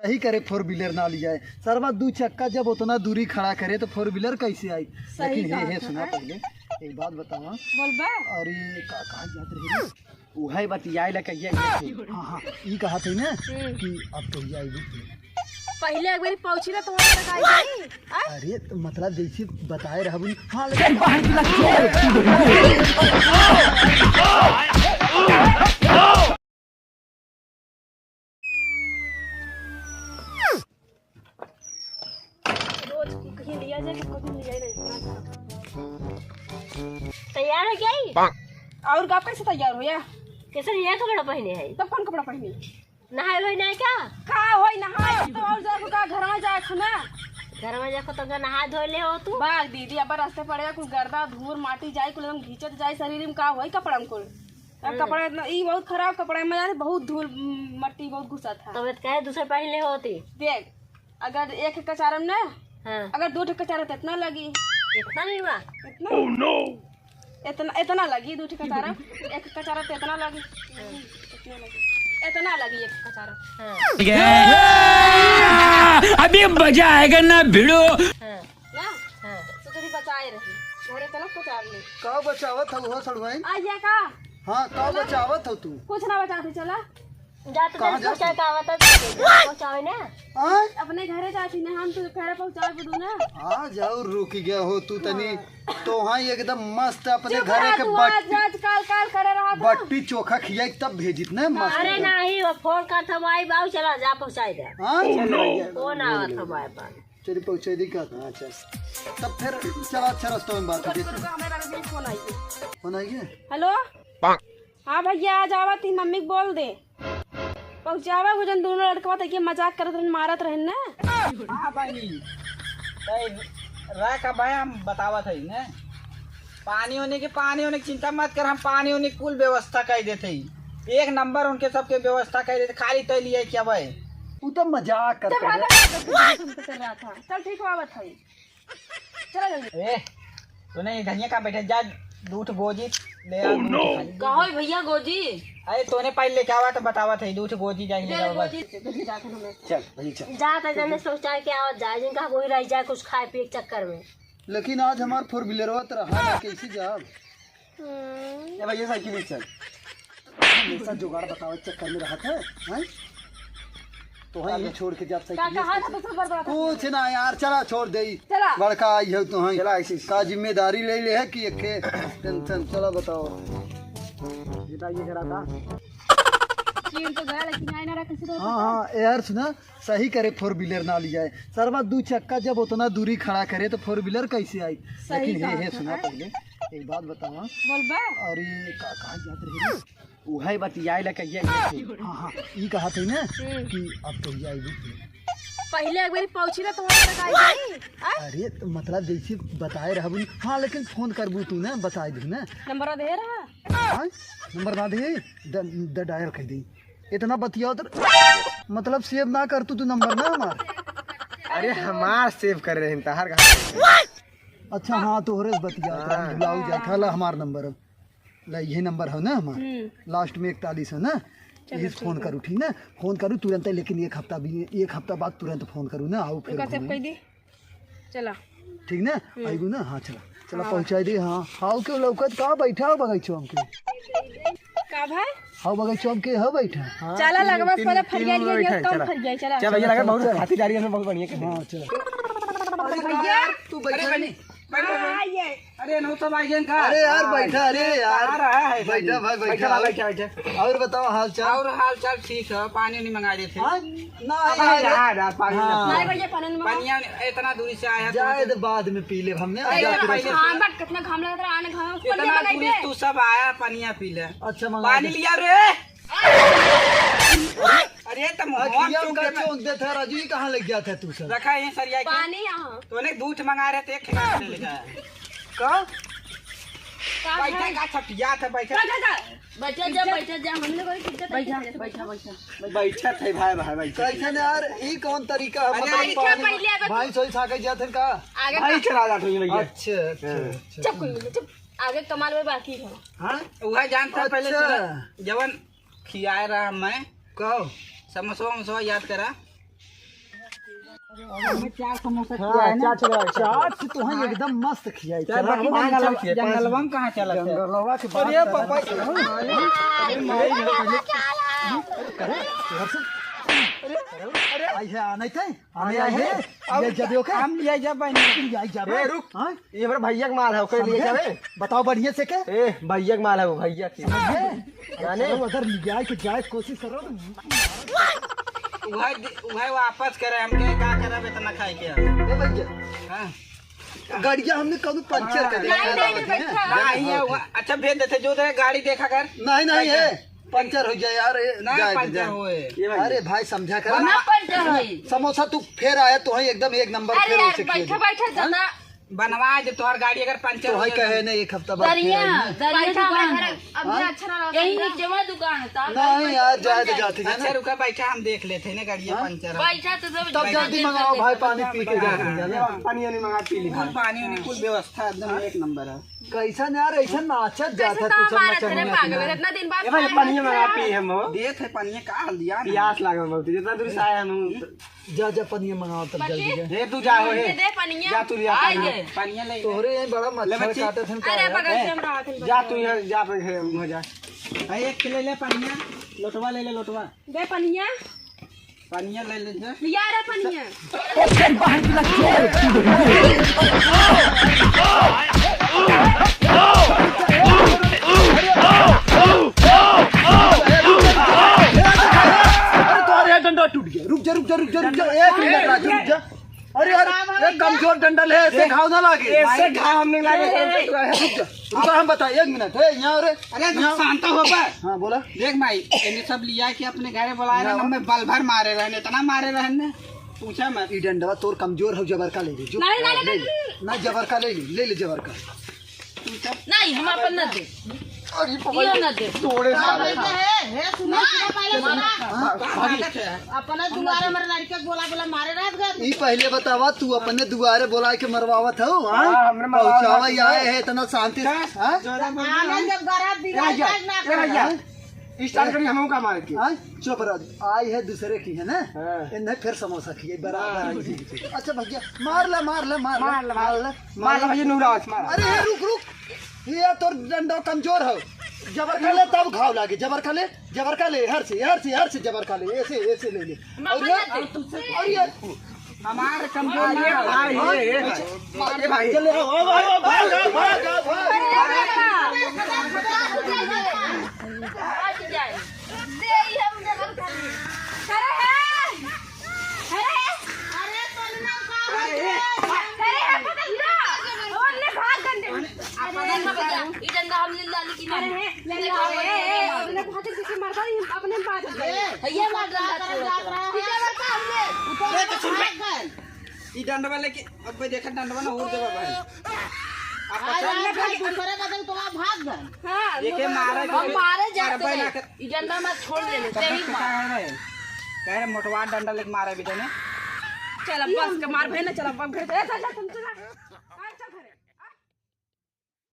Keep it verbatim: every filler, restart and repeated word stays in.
सही करे, फोर व्हीलर ना लियाए। सरवा दू चक्का जब उतना दूरी खड़ा करे तो फोर व्हीलर कैसे आई? सही लेकिन हे, कहा हे, था, सुना हैं? पहले, एक बात बतावा। बोलबा? अरे, का, कहाँ जात रही रे? उहे बतियाए ला कहिया गए थे। हाँ, हाँ, ई कहा थे ना हम्म। कि अब तो ये आई भी। पहले एक बारी पहुँची ना तो वहाँ तक आई गई। आ? अरे, तो मतलब जैसे बताए रहा बोली, हाँ, लेकिन बाहर की लग रोज कहीं लिया जाए, तो कभी लिया ही नहीं, इतना सारा। तैयार है क्या ये? और आप कैसे तैयार हो या? कैसे नया कपड़ा पहने है? तब कौन कपड़ा पहने? नहाए धोए नहीं क्या? का होई नहाए? हम तो और जाए को का घर में जाए को ना। घर में जाए को तो का नहाए धोए ले हो तू? बाग दीदी, अब रास्ते पड़ेगा, कुल गर्दा, धूर, माटी जाए, कुल एकदम घींचत जाए शरीर में, का होई कपड़ा में कुल? अब हम्म। कपड़ा इतना, ई बहुत खराब कपड़ा है, मजा नहीं, बहुत धूल, म, मट्टी बहुत घुसा था। तबियत काहे दूसरे पहले होती? देख, अगर एक कचारम ना, हाँ। अगर दो ठे कचारम तो इतना लगी। इतना नहीं बा? इतना? Oh no! इतना, इतना लगी दो ठे कचारम, एक कचारम तो इतना लगी, इतना लगी, इतना लगी एक कचारम। हाँ। अभी मजा आएगा ना भिड़ो। हाँ। ना? हाँ। तो तू बचाए रही। घरे चला, कुछ आग नहीं। का बचावत हऊ हो सड़ुआइन? आ गया का? हाँ, का बचावत हऊ तू? कुछ ना बचाते, चला। जा तो कहाँ तेरे जा सोचा तू? का आवत है, पहुँचावे ना। हाँ? अपने घरे जाती ना, हम तो घरे पहुँचावे पड़ू ना। आ जाओ, रुक गया हो तू तनी। हाँ। तो हाँ, एकदम मस्त अपने चुप घरे रहा के तू, बट-, आज, आज काल, काल करे रहा था। बट्टी चोखा खियाई तब भेजित ना, मस्त अरे एकदम। नहीं, वो फोन कर था, भाई बाबू, चला जा पहुँचाई दे। हाँ? Oh no! फोन आवत था, भाई बाबू। चलिए, पहुँचा दी का? हाँ, चल। तब फिर चला, अच्छा रास्ता में बात होगी। रुको, हमारे पास भी फोन आई है। फोन आई है? हेलो? हाँ भैया, आज आवा ती, मम्मी के बोल दे। पहुँचावा को जन दोनों लड़कवा तक के मजाक करत रहन, मारत रहन ना। हाँ बहिनी, तै रह का भाई, हम बतावत है ना। पानी होने के, पानी होने की चिंता मत कर, हम पानी होने की कुल व्यवस्था कर देते ही। एक नंबर उनके सबके व्यवस्था कर देते, खाली तै लिए क्या भाई? तू तो मजाक करता है। कर रहा था। चल ठीक हुआ, आवत है। चला जल्दी। ए, तूने ये धनिया का बैठे जा, दूठ गोजी ले आ, Oh दूठ no! खाली। का होई भैया गोजी? अरे तूने पहले लेके आवा तो बतावा था, दूठ गोजी जाएंगे ले ले जाओ बस। गोजी, गोजी जाके हमें। चल, भाई चल। जा तो जने सोचा के आवत जाए, जिनका वही रह जाए कुछ खाए पिए के चक्कर में। लेकिन आज हमार फोर व्हीलरवा तो रहा ना, कैसे जाब? हम्म। ए भैया, साइकिल ही चल। हमेशा जुगाड़ बतावे के चक्कर में रहत है, हैं? तो है ये छोड़ के जब का साइकिल कहा था, दूसरा बार बात कुछ ना यार, चला छोड़ दे। चला। बड़का आई है तो है। चला, ऐसे, ऐसे। का जिम्मेदारी ले ले है कि एक टेंशन, चला बताओ। बेटा, ये करा था। चीन तो गया, लेकिन आई ना रहा, किसी को हाँ, हाँ, यार सुना, सही करे फोर व्हीलर ना लियाए। सरवा दू चक्का जब उतना दूरी खड़ा करे तो फोर व्हीलर कैसे आई? सही लेकिन हे, कहा हे, था, सुना हैं? पहले, एक बात बतावा। बोलबा? अरे, का, कहाँ जात रही रे? उहे बतियाए ला कहिया गए थे। हाँ, हाँ, ई कहा थे ना हम्म। कि अब तो ये आई भी। पहले एक बारी पहुँची ना तो वहाँ तक आई गई। आ? अरे, तो मतलब जैसे बताए रहा बोली, हाँ, लेकिन फोन करबू तू ना, बताए दू ना। नंबर दे रहा? हाँ, नंबर ना दे, द, द डायल कर दी। इतना बतियाओ तो मतलब सेव ना कर तू, तू नंबर ना हमार। अरे हमार सेव कर रहे हैं, तहार कहाँ? अच्छा हाँ, तोहरे से बतियाओ तो हाँ। भुलाऊ जाए। हाँ, ला हमार नंबर अब। ला, यही नंबर है ना हमार? हम्म। लास्ट में इकतालीस है ना? चलो, यही से ठीक फोन है। करू, ठीक ना? फोन करू तुरंत, लेकिन एक हफ्ता भी, एक हफ्ता बाद तुरंत फोन करू ना, आओ फिर ओका सेव घूमे। कर दी। चला। ठीक ना? हम्म। आइबू ना? हाँ, चला। चला, हाँ। पहुँचाई दे। हाँ, हाउ के लौकत का बैठा हो बगैचो हमके? का भाई? हाउ बगैचो हमके हो बैठा। हाँ, चला, तीन, लगवा तीन, पहले तीन फरिया लोग लिया, बैठा है, कम चला। फरिया, चला। चला भैया, लगा बहुत चला। खाती जा रही है, बहुत बढ़िया कर हाँ, चला। अरे भैया, तू बैठा अरे नहीं। बैठ, बैठ, बैठ। हाँ, ये। अरे, नौ सौ भाई, का? अरे यार, हाँ, बैठा, अरे यार। आ रहा है, बैठा भाई, बैठा, बैठा, बैठा। बैठा, बैठा। और बताओ हाल चाल? और हाल चाल ठीक है, पानी नहीं मंगा रहे थे। हाँ? ना, अब यार, यार, यार, पानी हाँ। नहीं। नहीं भैया, पानी नहीं मंगा। पनिया इतना दूरी से आया, जाए तुमसे। तो बाद में पी ले हमने, अरे, आजा यार, पूरा पहले हाँ, बट कितना घाम लग रहा है, आने घाम में इतना पनिया दूरी मंगाई दे। तू सब आया, पनिया पी ले। अच्छा, मंगा पानी दे। लिया रे। अरे, तो मुँह अखिया चौंक का देता। चौंक देता, राजू, ये कहाँ लग गया था तू सब? रखा यहीं सरिया के। पानी यहाँ। तूने दूध मंगा रहे थे, खिला के ले गया। का? का बैठा है? का छपिया था, बैठा। जा, जा, जा। बैठा जा, बैठा जा, हमने कोई कितना बैठा, बैठा, बैठा, बैठा। बैठा थे भाई, भाई, बैठा। कैसे ने यार, ई कौन तरीका है? अरे, मतलब, आई क्या पानी पहले अगर भाई सोई खा के जाते का? आगे भाई का? चला जाते हैं भैया। अच्छा, अच्छा, हाँ। अच्छा। चुप, कोई नहीं, चुप। आगे कमाल में बाकी है। हाँ? वह जानता है पहले अच्छा। चला, जवन खियाए रहा मैं। कहो। समोसा वमोसा याद करा। हमें चार समोसा हाँ, खिलाए ना। चार चला, चार से तो हैं एकदम मस्त खियाई। चार चला, बाकी हाँ, जंगल-, चला, खियाई, पाँच जंगलवा में कहाँ चला था? जंगलवा के बात अरे कर पापा, रहे हैं। अरे माई रे, पहले अरे, अरे, अरे, आई है, आने थे? आने आई है? अब ये जब ओके? हम ले जा बहनी। ये आई जा ए, रुक। हाँ? ये हमारे भैया के माल है, ओके ले समझे? जावे। बताओ बढ़िया से के? ए, भैया के माल है वो, भैया के। समझे? जाने? चलो, अगर ले जाए के जाए के कोशिश करो तो वह, वह वापस करे, हम के का करब इतना खाए के हम? ए भैया, हाँ। गाड़िया हमने कौनो पंचर कर दिया नहीं, है, नहीं, नहीं, बैठा। नहीं है, वह, अच्छा भेज देते, जो तेरे गाड़ी देखा कर। नहीं, नहीं, बैठा। है, पंचर हो जाए यार, ए, ना जाए दे, पंचर जाए। होए। अरे भाई, समझा कर। ना पंचर होई। समोसा तू फेर आया तो है एकदम एक नंबर अरे फेर यार, होइसे खिया बैठा, दे। बैठा, हाँ? ज्यादा बनवा दे, तोहर गाड़ी अगर पंचर तो हो है जाए कहे तो। नहीं, एक हफ्ता बाद दरिया, फिर आएंगे। दरिया बैठा दुकान हमारे है। घर, अभी हाँ? अच्छा ना रहा, यही समझा। नीचेवा दुकान है, तो आप यही निचेवा दुकान है। अच्छा, रुका, बैठा, हम देख लेते हैं ना, गाड़िया हाँ? पंचर हो। बैठा तो सब तब बैठा जल्दी दे, मंगाओ दे, भाई, दे, पानी दे, पी के दे, जाते हैं, दे, जाने। पानी वानी मंगा पी ली कुल भाई। पानी वानी, कुल व्यवस्था एकदम एक नंबर है। कैसन यार, ऐसा नाचत कैसे जाता है, तो तू सब मारत नचनिया रे पागल, के। इतना दिन बाद ए भाई, पानी मंगा पी हम हो। देत है पानी, का लिया ना। प्यास लागल बहुत, जितना दूर से आए हम। जा, जा, पनिया मंगाओ तब जल्दी से। ए, तू जा हो, ए। ये दे पनिया। जा, तू लिया आ पानी। ये। पनिया ले। तोहरे यहीं बड़ा ले मच्छर बच्ची। काटत हन का अरे, है? बगल से हम रहत हन जा, बच्चा। तू यहाँ जा, पे घर में जा। ए, एक ले ले पनिया, लोटवा ले ले, लोटवा। दे पनिया। पनिया ले ले जा। लिया रे पनिया। अरे, तोहरे डंडा टूट गया। रुक जा, रुक जा, रुक जा, रुक जा। एक मिनट, राजू, रुक जा। अरे यार, ये कमजोर डंडल है, ऐसे घाव ना लागे। ऐसे घाव हमने लागे। ए, ए, रुक जा, रुक जा, हम बता, एक मिनट, ए, यहाँ रे, अरे, यहाँ। शांत हो बा। हाँ, बोला। देख माई, इन्हें सब लिया के अपने घरे बुलाए ना, ना। हमें बल भर मारे रहने, इतना मारे रहने, पूछा मत। ई डंडवा तोर कमजोर हो, जबर का ले ले, जो। नहीं, नहीं, ले नहीं, ले। नहीं। ना, जबर का ले ले, ले ले जबर का। नहीं, हम अपन ना दे। अरे बाबा, यो ना दे। तोड़े का सारे। बेटा है, हे सुना, सुना, पहले सुना। हाँ, हाँ। अपने दुआरे मर लड़के बोला, बोला मारे रहत गए। ई पहले बतावा, तू अपने दुआरे बोला के मरवावत हो, हाँ? हाँ, हमने मरवावत पहुँचावा है। आए है इतना शांति से, हाँ? हाँ? आनंद जब गरब बिगाड़ ए भैया, जाए ना ए भैया। हाँ? स्टार्ट करी, हमहू का मार के। हाँ? चुप रह, आई है दूसरे की है ना? हाँ। इन्हें फिर समोसा खिए, बराबर हाँ। आई है। अच्छा भैया, मार ले, मार ले, मार ले, मार ले, मार मार ले, ले। मार ले भैया, नूरा, मार। अरे, रुक, रुक। ये तोर डंडो कमजोर हो। जबर का ले तब घाव लागे। जबर का ले, जबर का ले, हर से, हर से, हर से जबर का ले। ऐसे, ऐसे ले ले। और ये, और ये हमार कमजोर ना है। भाई, ये, ये, ये भाई। चले, आओ, आओ, आओ, भाग, आओ, भाग, आओ, भाग। अरे, अरे, अरे। अरे, अरे, पकड़ लो। ओने भाग गंडे। अपन ना भैया, ई डंडा हम ले लाली की अरे, मारी। ले ला, ए, ए, ए, अपने भाग के पीछे मरता नहीं, अपने भाग के। भैया, मार डंडा छोड़। पीछे मरता हमने। अरे, तो सुन बे। ई डंडवा लेके, अब भाई देखा डंडवा ना उड़ देबा भाई। आप अरे, पकड़ ले भाई, भाई। दूसरे बदल तो आप भाग गए। हाँ, एके मारे हम के मारे जाते मारबे ना रहे। कर। ई डंडा मत छोड़ ले, ले, तेरी मार। कह रहे, कह रहे मोटवा डंडा लेके मारे भी देने। चल, अब बस के मार भाई ना, चल, अब बस के। ए, चल, चल, चल, चल।